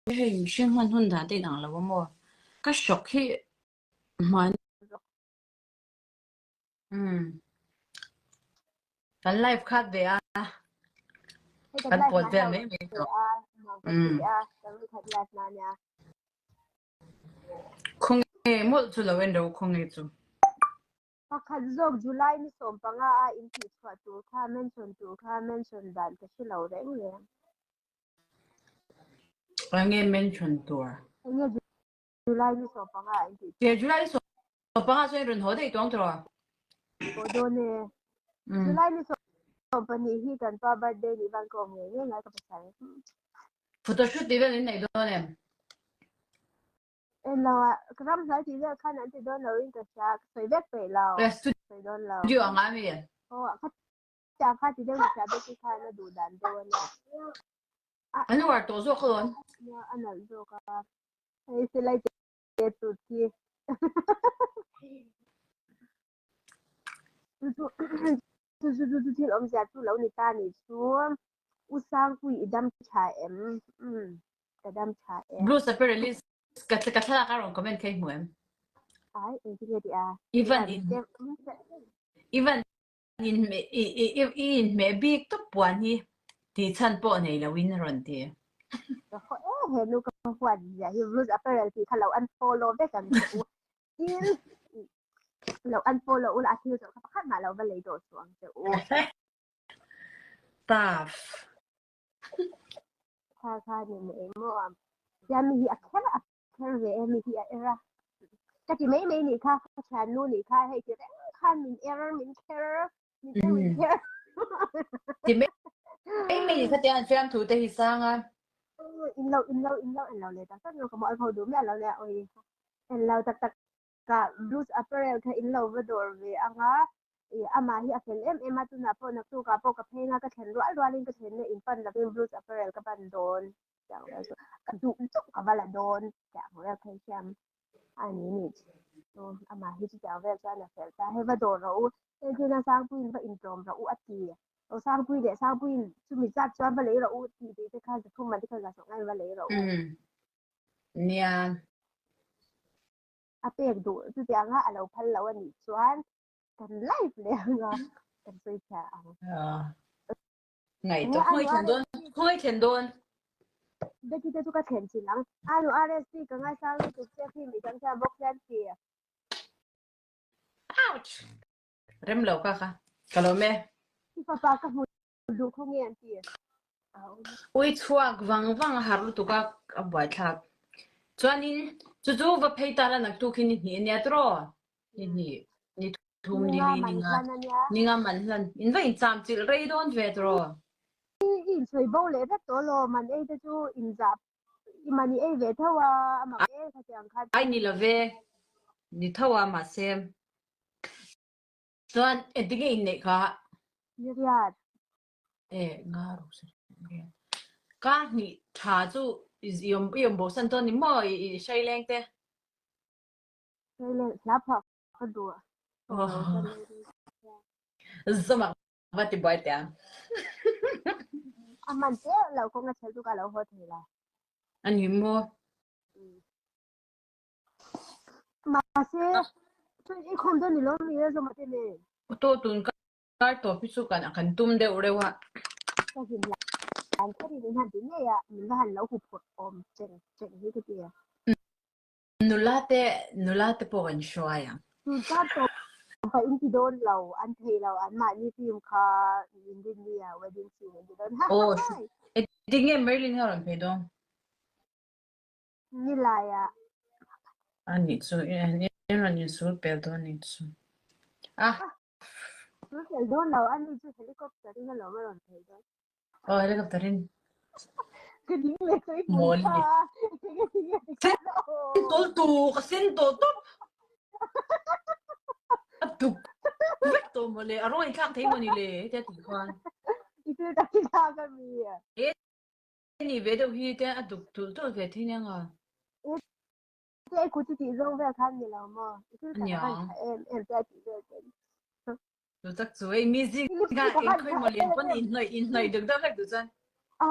Hei mihring hman hun dan te inang lo a maw? Ka hrawk hi hman. Umm. Kan live khat ve a. Kan pawt vel mai mai tawh. Umm. Khawnge mawlh chu lo en ro khawnge chu. Pakhat zawk July ni 15 a in tih chhuah tur kha mention tur kha mention dan ka hre lo reng reng. Enge mention tur? Enge July ni 15 a in tih chhuah? July ni 15 chuan i rawn haw daih tawng tawh a? Haw dawn e. July ni 12 hi kan pa birthday nih van ka awm ngei ngei ngai ka pasal. Photoshoot tih vel in neih dawn em? En lo a, ka ram hnuai tih vel khan an ti dawn lo in ka hria, ka sawi vek peih lo. Sawi dawn lo. Studio ang a mi? Aw, kha tiang kha ti deuh ka hria beki khan a duh dan deuh a nia. An uar tawh zawk alawm. Nia, a nalh zawk a. Hei silai te tut khi. Chu chu chu chu chu thil awmzia chu lo ni ta nih chu. U Sangpui i dam tha em? Umm ka dam tha e. Blue Sapphire ka ka thlalak a rawn comment thei hmu em? Ai engtin nge tih a? Ivan in Ivan in i i i inhmeh bik tawp puan hi tih chhan pawh nei lo in a rawn ti. Ka khaw e he nu ka huat zia hi Blues Apparel tih kha lo unfollow vek ang che u. Tin lo unfollow ula a thil zawh kha pakhat mah lo va lei tawh suh ang che u. Staff. Kha kha ni mai maw a. Tia mi hi a kher a kher ve e mi hi a er a. Ka ti mai mai nih kha ka thiannu nih kha hei ti reng khan min er min kher min er min kher. Ti mai mai nih kha tia an fiamthu te hi sang a. In lo in lo in lo en lo leh tak tak ka mualpho duh miah lo nia oi. En lo tak tak ka Blues Apparel kha in lo va dawr ve anga ih amah hi a fel em em a tunah pawh naktuk ah pawh ka pheng a ka thlen rual rual in ka thlenna in pan lovin Blues Apparel ka pan dawn tih ang vel chu ka duh duh ka va la dawn tih ang vel phei hian a ni ni chu amah hi chutiang vel chuan a fel ta hei va dawr rawh u entirna Sangpuiin va intlawm rawh u a ti aw Sangpui leh Sangpuiin chumi zat chuan va lei rawh u tih tih te kha zathum man te kha zah sawk ngai va lei rawh u. Nia. A pek duh chutianga a lo phal lo a nih chuan kan live leh anga kan sawi chhia ang. Ngaih tawh khawngaih thlen dawn khawngaih thlen dawn. Becky te chu ka thlen chin ang. Anu RSP ka ngaisang lutuk che khi mi dang hian bawk hian ti. Ouch! Rem lo ka kha. Ka lawm e. I fapa ka hmu duh khaw nge an ti. Ui chhuak vang vang a har lutuk a a buaithlak. Chuanin chu chu va phei ta la naktuk hi ni hnih ania tiraw? Ni hnih, ni thum, ni li, ni nga, ni nga man hlan. In va incham chilh rei dawn ve tiraw? I insawi bo leh vek tawh law, man ei te chu inzah i man i ei ve tho a, a mak e khatiang khan. Ai ni love, ni tho a mahse. Chuan engtinge inneih kha? Ni riat. E nga ru se riat. Ka hnih tha chu i awm i awm bo san dawn ni maw i i hrai leng te? Hrai leng hla phah ka duh a. Zama va ti buai teh ang. A man teuh lo kawng a chhel chu ka lo haw thei la. A ni maw? Mahse, chuan i khawm dawn ni lo mi e zawma te nen. Auto tun kar tawp hi chu kan kan tum deuh reuh a. Ka hlim hlan kher in in han ti ngei a, min va han lo huphurh awm cheng cheng hi ka ti a. Nula te nula te pawh kan hruai ang. Tun kar tawp pa in ti dawn lo, an thei lo, an mahni film kha in rin ni a wedding scene an ti dawn. Ha ha ha. Tinge Merlin kha rawn phei dawn? Ni laiah. A nih chu i rawn insul pel dawn nih chu. Ah. Sul pel dawn lo, a ni chu helicopter in alawm a rawn phei dawn. Aw helicopter in. Ka ding leh chu i pui kha. Sen tawlh tu ka sen tawh tawp. A tuk vek tawh mawle, a rawn inthlak thei mawni le hetia tih khan. I thil tak i thlak a mi. Ni ve deuh hi te a duk tulh tulh ve thei nia nga. Te ai kut chu tih zawng vel khan ni lo maw? I thil tak a han tha em em te a tih vel ten. Chu tak chu ei mi zing a eng khawi maw lian pawn in hnawih in hnawih deuh deuh vek duh chuan. A.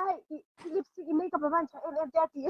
Hei i lipstick i makeup a van tha em em te a ti.